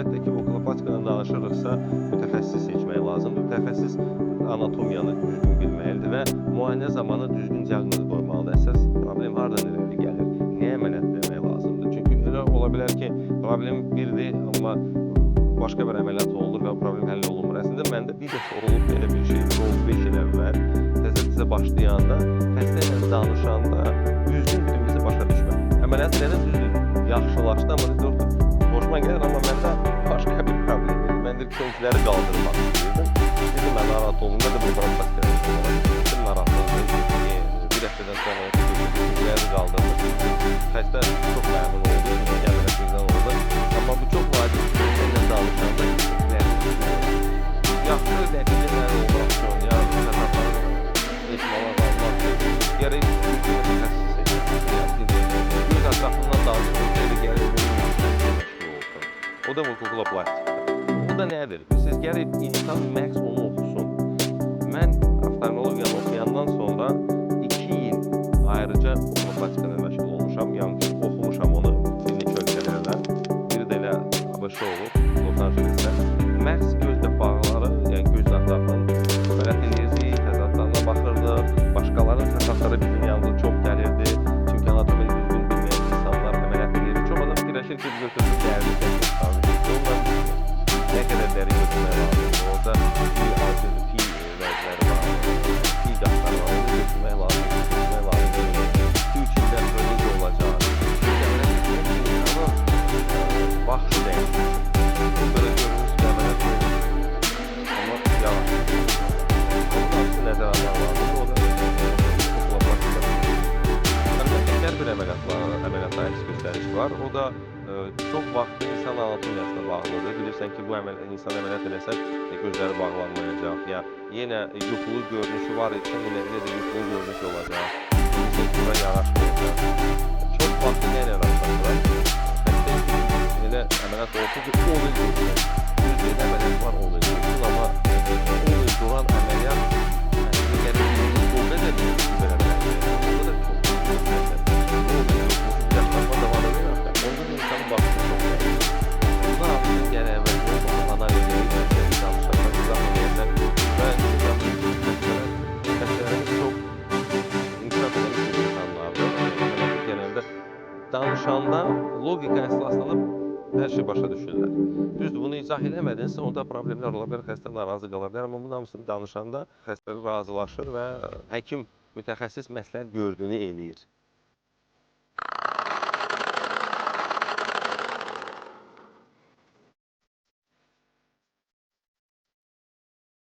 Əlbəttə ki, okulopastikadan danışırıqsa, mütəxəssis seçmək lazımdır. Mütəxəssis anatomiyanı düzgün bilməlidir və müayinə zamanı düzgün diaqnoz qoymalıdır. Əsas problem hardan irəli gəlir? Nəyə əməliyyat eləmək lazımdır? Çünki elə ola bilər ki, problem birdir, amma başqa bir əməliyyat olunur və problem həll olunmur. Əslində məndə bir dəfə olub belə bir şey, 5 il əvvəl təzə-təzə başlayanda, xəstə ilə danışanda düzgün birbirimizi başa düşmür. Əməliyyat elədim, düzdür, yaxşılaşdı, amma dedi, xoşuma gəlir, amma məndə başqa bir problem idi. Mən də kökləri qaldırmaq istəyirdim. Dedim, mən narahat oldum, mən də bu bronxoskopiyaya dedim, narahat oldum. Bir həftədən sonra əməliyyatı götürdüm, kökləri qaldırdım. Xəstə çox məmnun oldu, çünki əməliyyatımızdan oldu. Amma bu çox vacibdir, xəstə ilə danışanda yaxşı nəticə əldə olmaq üçün, ya xəstəxananın ehtimala qalmaq üçün gərək düzgün mütəxəssis seçmək. Yəni ki, göz ətrafından danışılırsa, elə gərək bunun mütəxəssis məşğul olsun. O da okuloplastikdir. O da nədir? Siz gərək insan məhz onu oxusun. Mən oftalmologiyanı oxuyandan sonra 2 il ayrıca okuloplastikada məşğul olmuşam. Yəni ki, oxumuşam onu bir neçə ölkələrdə. Biri də elə ABŞ olub, Los Angelesdə. Məhz göz qapaqları, yəni göz ətrafının əməliyyat eləyirdik, təzadlarına baxırdıq. Başqalarının fəsadları bizim yanımıza çox gəlirdi. Çünki anatomiya düzgün bilməyən insanlar əməliyyat eləyirdi. Çox adam fikirləşir ki, biz götürüb dərini kəsmək lazımdır. Ondan bilmir. Nə qədər dəri götürmək lazımdır. Orada pi vəzləri var, pi qatları var. Onu götürmək lazımdır, götürmək lazım deyil. 2-3 ildən sonra necə olacaq? Çünki əməliyyat etmək insanın baxışı dəyişir. Bu belə görünür ki, əməliyyat olunur, amma yavaş. Onun hamısı nəzərə almaq lazımdır. O da okuloplastika. Əlbəttə ki, hər bir əməliyyatda əks göstəriş var. O da çox vaxt insan anatomiyasına bağlıdır. Bilirsən ki, bu insan əməliyyat eləsən, gözləri bağlanmayacaq. Ya yenə yuxulu görünüşü var isə, elə də yuxulu görünüş olacaq. Bilirsən ki, bura yaraşmayacaq. Çox vaxt nə ilə rastlaşıram? Xəstə elə əməliyyat olsun ki, 10 il dursun. Düzdür, əməliyyat var 10 il dursun, amma 10 il duran əməliyyat əslində gərək o qədər bir əməliyyat. O da çox məsələ. 10 il dursun, yaşlanma davam edir axı. Onda da insanın baxışı çox dəyişir. Bunda hamısını gərək əvvəlcə analiz edib, xəstəyə danışarsan, izah eləyəsən və düşünürəm ki, xəstələrimiz çox inkişaf edən insanlardır. Əməliyyata gələndə danışanda logika əsaslanıb hər şey başa düşürlər. Düzdür, bunu izah eləmədinsə, onda problemlər ola bilər, xəstə narazı qala bilər, amma bunun hamısını danışanda xəstə razılaşır və həkim, mütəxəssis məsləhət gördüyünü eləyir.